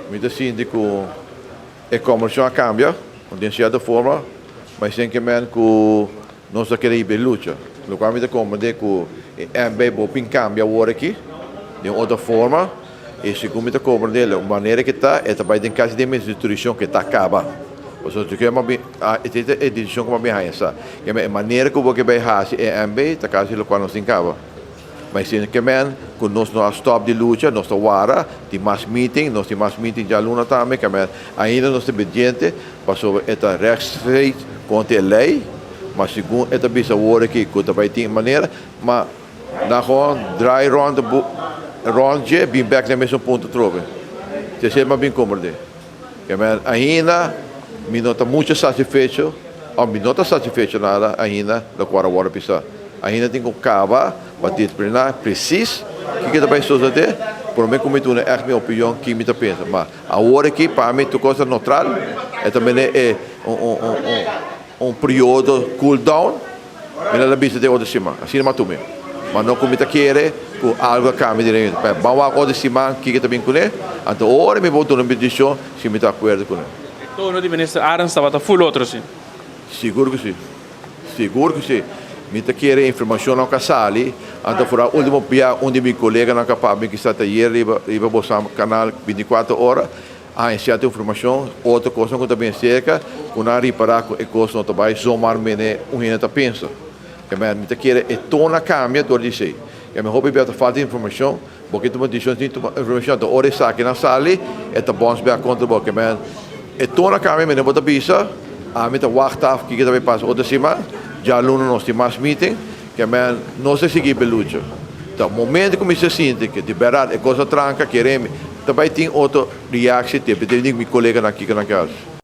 Mi ta sinti ku e kòmbersashon a kambia den sierto forma, ma esei ke men ku nos ta kere hiba e lucha. Lokual mi ta komprendé ku e MB bo bin kambia awor aki den otro forma i segun mi ta komprendé lo manera ke ta e ta bai den kasi den mes institushon ke ta kaba. Pasobra si ke bin e desishon ku bo a bin haña sa ke e manera ku bo ke bai hasi e MB ta kasi lokual nos tin kaba. Ma esei ke men ku nos no a stòp di lucha, nos ta wara, tin mas meeting, nos tin mas meeting djaluna tambe, ke men ainda nos ta bediente, pasobra e ta rechtstreeks kontra e lei, ma segun e ta bisa awor aki ku ta bai tin manera, ma nan gewoon draai rònt rònt dje bin bèk na e mesun punto atrobe. Esei mi a bin komprendé. Ke men ainda mi no ta mucho satisfecho, òf mi no ta satisfecho nada ainda lokual a wòrdu pisá. Ainda tin ku kaba pa determiná presis kiko ta bai sosodé promé ku mi duna ègt mi opinion ki mi ta pensa. Ma awor aki pa mi tur kos ta neutral, e ta mene e un periodo cool down, mi no ta bisa den otro siman, asina mi a tuma. Ma no ku mi ta kere ku algu a kambia di rei. Ban wak otro siman kiko ta bin kuné, anto ora mi por duna mi desishon si mi ta akuerdo kuné. E tono di Minister Arends tabata full otro si. Sigur ku si. Sigur ku si. Mi ta kere informashonnan ku a sali, anto foral ultimo bia un di mi koleganan ku a papia mi kisa ta ayer riba riba bo kanal 24 ora a haña sierto informashon, otro kosnan ku ta bin serka ku nan a ripará ku e kos no ta bai zomaar mene un hende ta pensa. Mi ta kere e tono a kambia dor di esei. Mi hopi bia ta falta informashon, bo ke tuma desishon sin tuma informashon, anto ora esakinan sali e ta bòns bia kontra bo. E tono a kambia mene bo ta bisa, ami ta wak taf kiko ta bai pasa otro siman, djaluna nos tin mas meeting, nos ta sigui belucha. Ta momento ku mi sa sinti ke di bèrdat e kos a tranka, kere mi ta bai tin otro reaksi, te mi koleganan kiko nan ke hasi.